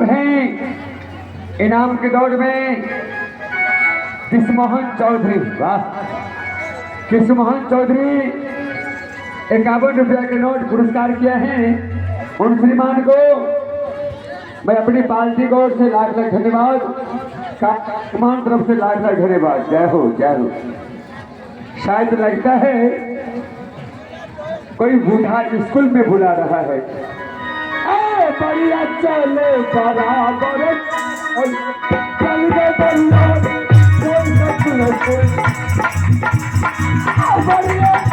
हैं इनाम के दौड़ में कृष्णमोहन चौधरी। वाह, कृष्णमोहन चौधरी 51 रुपया के नोट पुरस्कार किया है। उन श्रीमान को मैं अपनी पार्टी की ओर से लाख लाख धन्यवाद, मान तरफ से लाख लाख धन्यवाद। जय हो, जय हो। शायद लगता है कोई बूढ़ा स्कूल में बुला रहा है। ए, बढ़िया चले बराबर, चल रे बढ़िया, कोई न कोई बढ़िया।